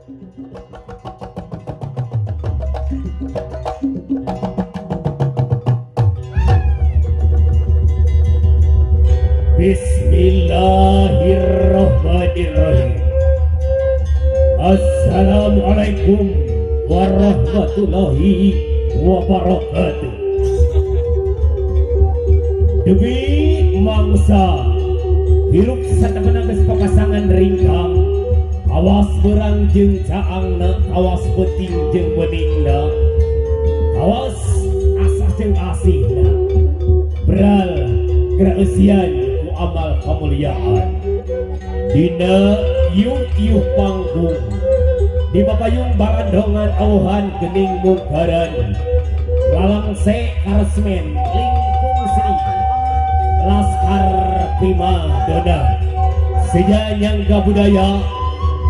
Bismillahirrahmanirrahim. Assalamualaikum warahmatullahi wabarakatuh. Demi mangsa hirup satemenan geus papasangan ringkang, awas berang jeung caangna, awas beuting jeung beningna, awas asah jeung asihna, beral gereusian ku amal kamuliaan. Dina yuk-yuk panggung di papayung balandongan auhan gening mungkaran, lalangse karesmen lingkung seni laskar prima dona seja nyangga budaya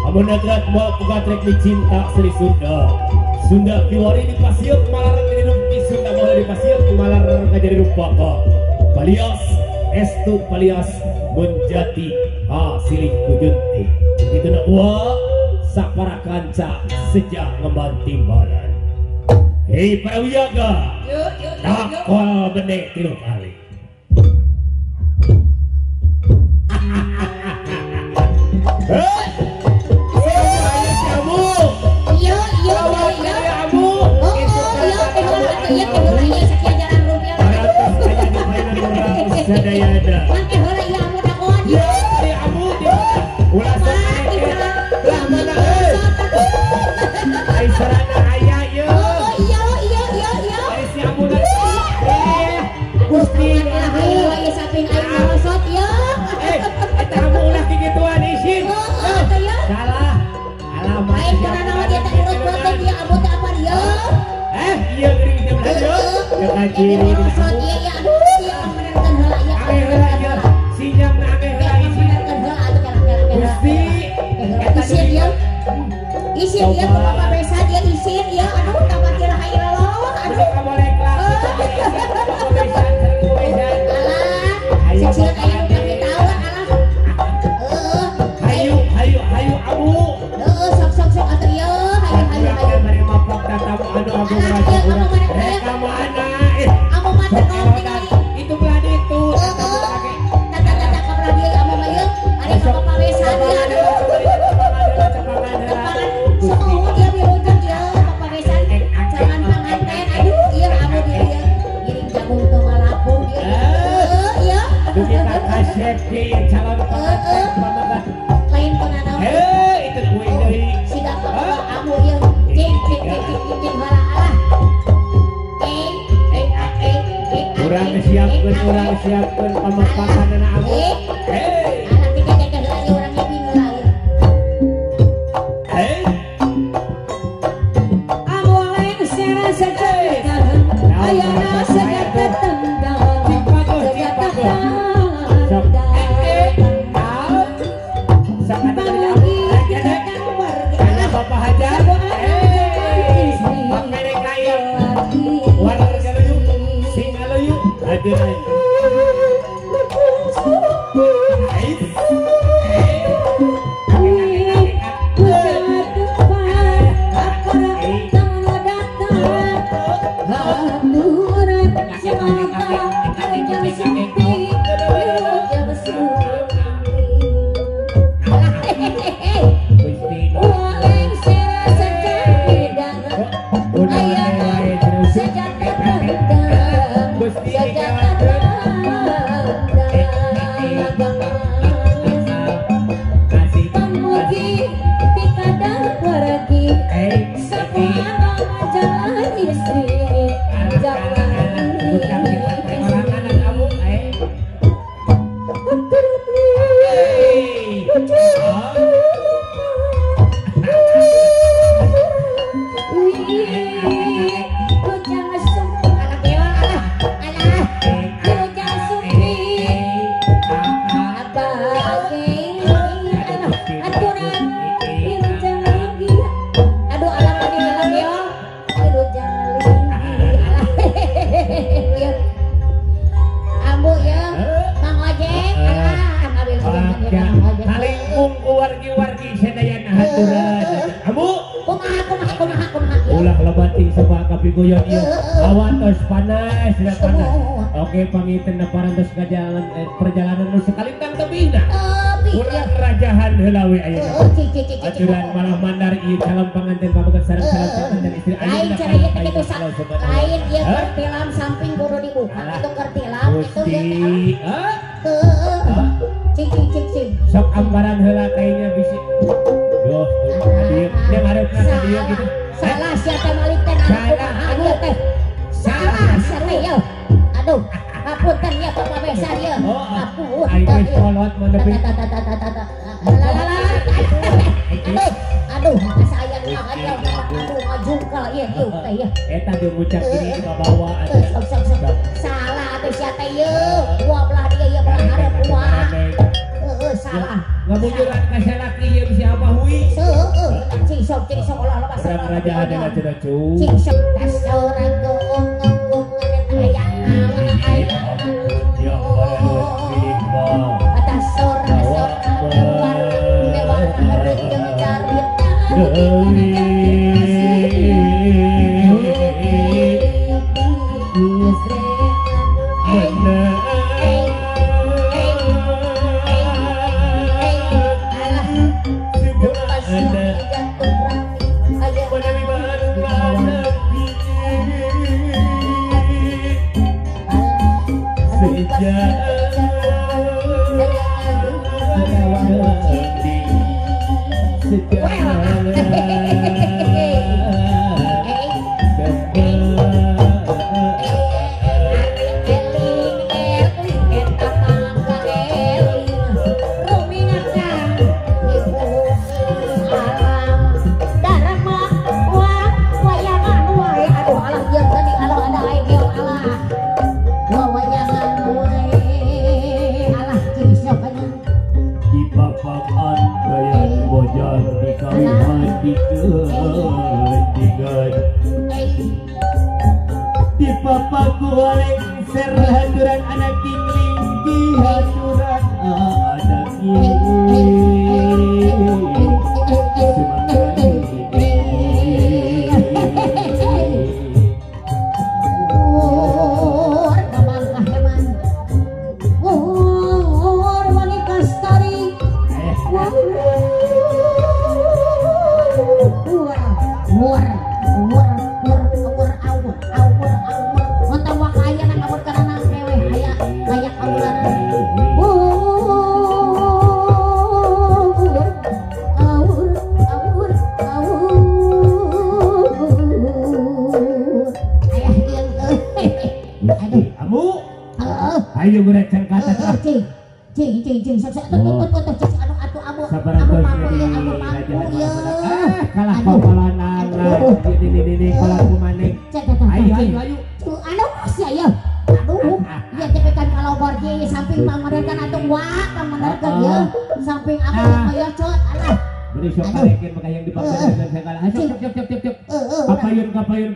amun agrat moal pugatrek dicinta seni Sunda. Sunda kiwari di pasieuk malarang di di Sunda baheula di pasieuk malarang ngajadi rupaka palias estu palias menjati hasilih kujunti begitu nak wa sapara kanca sejak ngemban timbalan. Hei para wiyaga, dakol benek 3 kali. Isin ya, Bapak Besa dia isin ya, aduh tambah kira hayo aduh. Alah, sieun aya nu kami tahuan alah. Hayu hayu hayu abu. Heeh, sok sok sok atuh ieu, hayu hayu hayu. Bari mapak tatamu anu agung raja urang. Rek ka mana? Amu mah teu tingali. Itu belah ditu. Tata ka belah dieu amu mah ieu, ari ka Bapak Besa dia aduh. Sok dia wilujeng ieu Bapak Besan calon panganten aduh ieu amu dia ieu ngiring jagung teu malaku ieu ieu dugi ka kasep ieu calon panganten pamagat lain kunanaon heuh itu euy deui siga ka amu ieu cing cing cing cing heula alah urang siapkeun pamapakanana amu heuh alah teh heula ieu urang ngiping heula ieu. Ayana sejak tendang, sejak Kalingkung wargi-wargi sadayana haturan. Amu kumaha kumaha kumaha kumaha. Ulah lebating sebab kapigoyon ieu. Awan tos panas, sudah panas. Oke, pangiten parantos kajalan perjalanan nu sakalintang tebihna. Urang rajahan heula we ayeuna. Aturan malah mandar ieu calon panganten pameget sareng calon panganten istri lain cara ieu teh kitu lain ieu keur tilam samping kudu dibuka itu keur tilam itu ieu teh. Heuh. Cing cing cing cing. Sok ambaran heula kayaknya bisi. Duh, dieu nya ngareupna ka dieu gitu. Salah sia teh malik teh kumaha ieu teh. Salah sia teh yeuh. Aduh, hapunten ya Bapak Besan yeuh. Hapunten. Aing kolot mah nepi. Aduh, aduh, asa aya nu aduh ngajungkal ieu ieu teh yeuh. Eta jeung ngucap gini dibawa atuh. Sok sok sok. Salah atuh sia teh yeuh. Gua belah dieu ieu belah hareup gua. Heeh, salah. Ngabujuran ka salaki ieu bisi apa hui. Heueuh, cing sok cing sok ulah loba Urang raja adalah cenah cu. Cing sok tasorang goong-goong eta aya naon aya.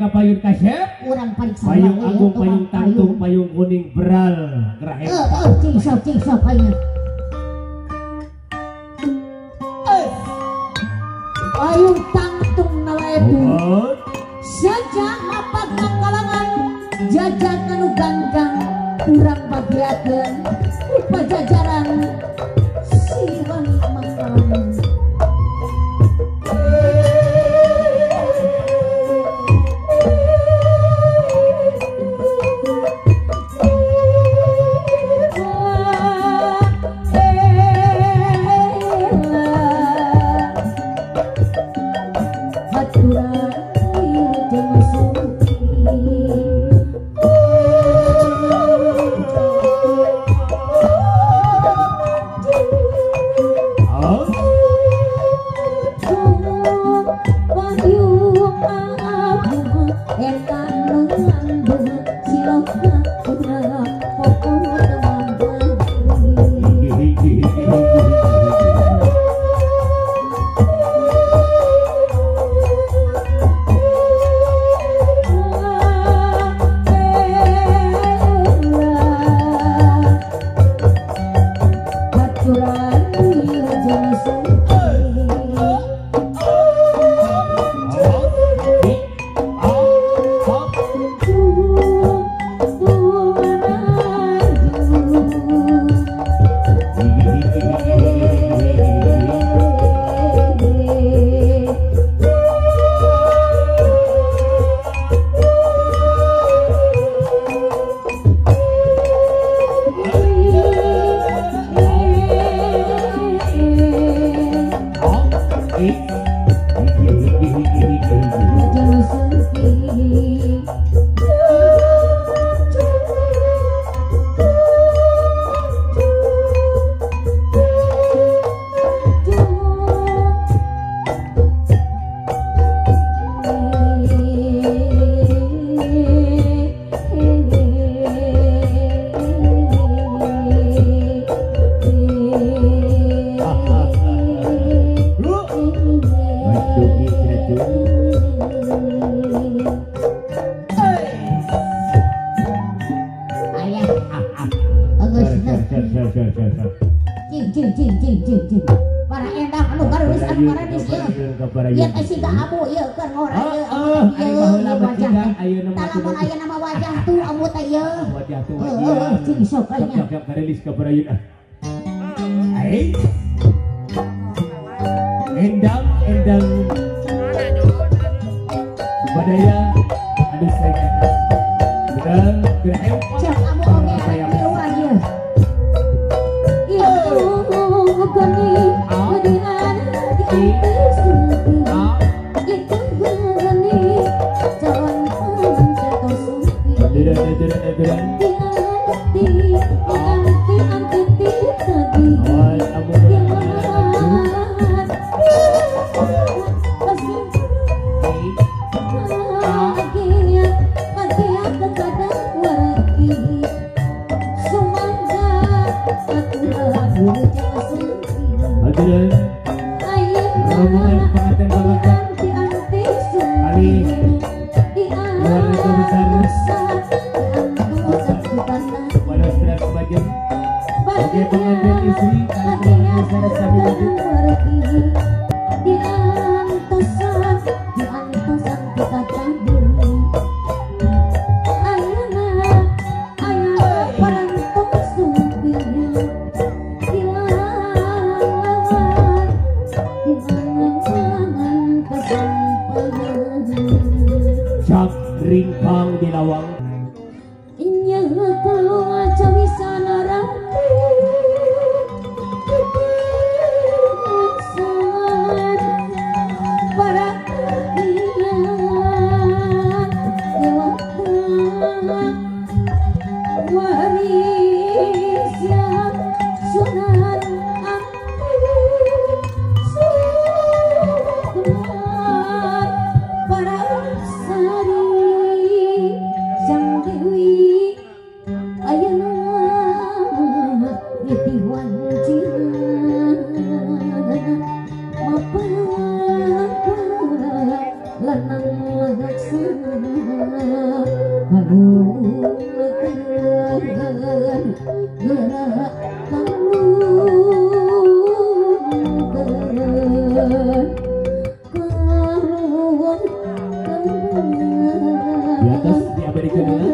Kapayun kasep payung agung payung tangtung payung kuning beral gerahe cing sok payung payung tangtung nalaetu sejak mapag kalangan jajak anu ganggang urang bagiakeun upajajaran Siwangi Mangkalang. Endang endang budaya aduh saya benar cek amu oge miluan ieu ieu goni geuningan di supi itu goni calon pengantin supi anti anti tadi Ringkang di lawang inya keluar cawisana ratu para dewata warisya sunan aku para sari Dewi ayeuna niti wancina mapang lanang laksana halukeun geura kalungkeun di atas diabadikan dulu.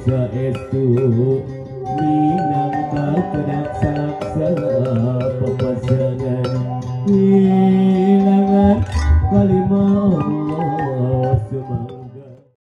Saestu minangka kedaksa